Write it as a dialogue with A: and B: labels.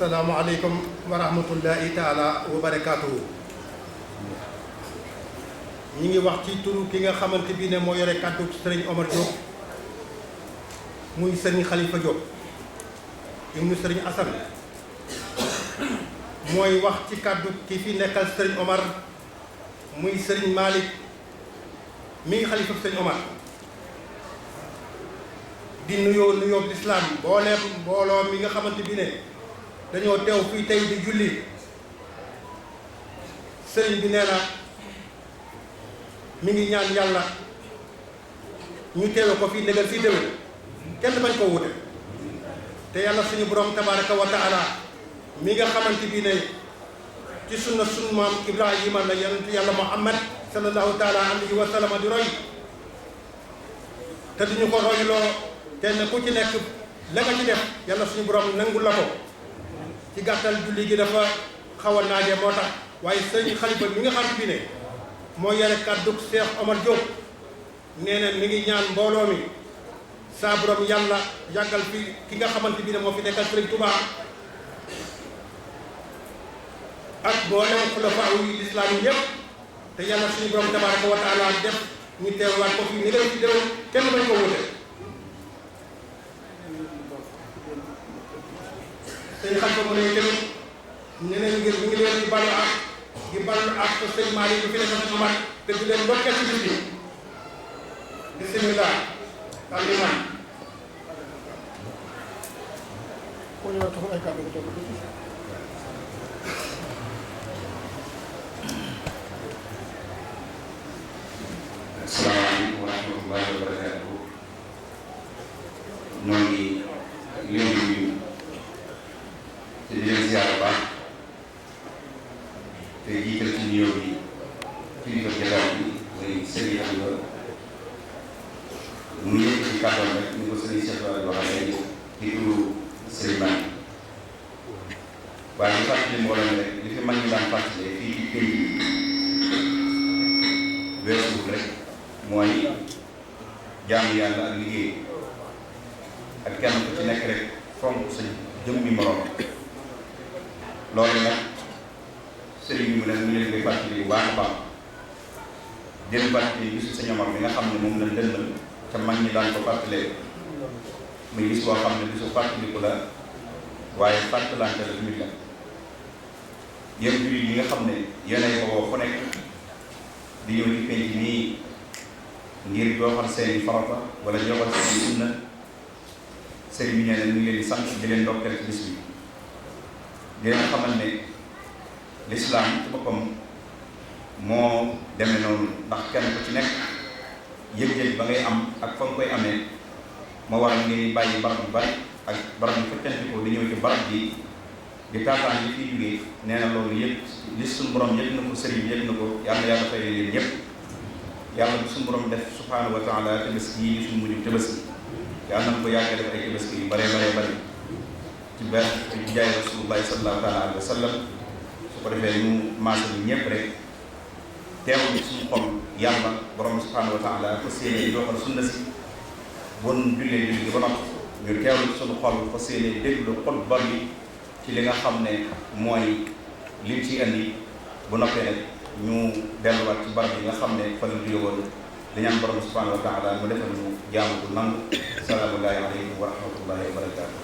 A: asalaamualeykum wa rahmatullahi taala wa barakaatuhu. ñi ngi wax ci turu ki nga xamante bi ne moo yore kàddu sëriñ Omar Diop muy sëriñ Khalifa Diop ibnu sëriñ Assane mooy wax ci kàddu ki fi nekkal sëriñ Omar muy sëriñ Malick mi ngi xalifa sëriñ Omar di nuyoo lislaam mbooloo mi nga xamante bi ne dañoo teew fii tey di julli. sëriñ bi nee na mi ngi ñaan yàlla ñu teewe ko fii négal fii déwén kenn bañ koo wute te yàlla suñu borom tabaraka wa taala mi nga xamante bi ne ci sunna sunu maam Ibrahima la yonent yàlla Muhammad sallallahu taala alayhi wa sallam di roy te duñu ko royloo kenn ku ci nekk la nga ci def yàlla suñu borom nangul la ko. ci gàttal julli gi dafa xaw a naajee moo tax waaye sëñ Khalifa mi nga xam bi ne moo yore kàddu Cheikh Omar Diop nee na mi ngi ñaan mbooloo mi saa borom yàlla yàggal fi ki nga xamante bi ne moo fi nekkal Sëriñ Tuubaa ak mboolem xulafaa yi lislaam yi yëpp te yàlla suñu borom tabaaraka wa taala def ñu teewaat ko fi ni leen ci déwén kenn bañ ko wute. sëñ Khalifa mu ne tamit ñeneen ngir ñu ngi leen di balu ak sëñ Malick bi fi nekk sëñ Omar te di leen ndokkee ci bis bi bismillah aliman
B: asalaamaaleykum wa rahmatullahi wa barakatuhu. ñoo ngi leen di nuyu te di leen ziyaara baax te jiital ci nuyoo bi kilifa jataay bi muy sëriñ Khalifa mu yëkk ci kàddoom rek ni ko sëriñ Cheikh Wade waxee léegi ci turu sëriñ Ba waaye di fàttali mbooloo mi rek li fi mag ñi daan fàttalee fii ci kër yi weesuwul rek mooy jaamu yàlla ak liggéey ak kenn ku ci nekk rek fonk sa jëmmi morom. loolu nag sëriñ bi mu ne ñu leen koy fàttali bu baax a baax jël fàttali bisu Sëñ Omar bi nga xam ne moom lañ dëndal te mag ñi daan ko fàttalee muy gis boo xam ne bisu fàttaliku la waaye fàttalante la tamit la yéen jullit yi nga xam ne yéenay ko woo fu nekk di ñëw ci penc nii ngir joxal seeni farata wala joxal seeni sunna sëriñ bi nee na ñu ngi leen di sant di leen ndokkeel ci bis bi di leen xamal ne lislaam ci boppam moo demee noonu ndax kenn ku ci nekk yëg-yëg ba ngay am ak fa nga koy amee moo waral ngeen bàyyi barab yu bari ak barab yu fëccanti ko di ñëw ci barab bi di taataan yi fii jógee nee na loolu yëpp li suñu borom yëg na ko sëriñ bi yëg na ko yàlla fay leen yëpp yàlla bu suñu borom def subhaanahu wa taala tabaski yi suñu mujj tabaski yàlla na ko yàgg def ay tabaski yu bare ci benn ci jaay rasulullahi sallallahu alayhi wa sallam su ko defee ñu maase bi ñëpp rek teewul suñu xol yàlla borom subhanahu wa taala fas yéene doxal sunna si bon jullee julli gi ba noppi ñu teewul suñu xol fas yéene déglu xutba bi ci li nga xam ne mooy lim ci andi bu noppee nag ñu delluwaat ci barab yi nga xam ne fa la jóge woon di ñaan borom subhanahu wa taala mu defal ñu jaamu bu nangu salaamu aleykum wa rahmatullahi wa barakatuh.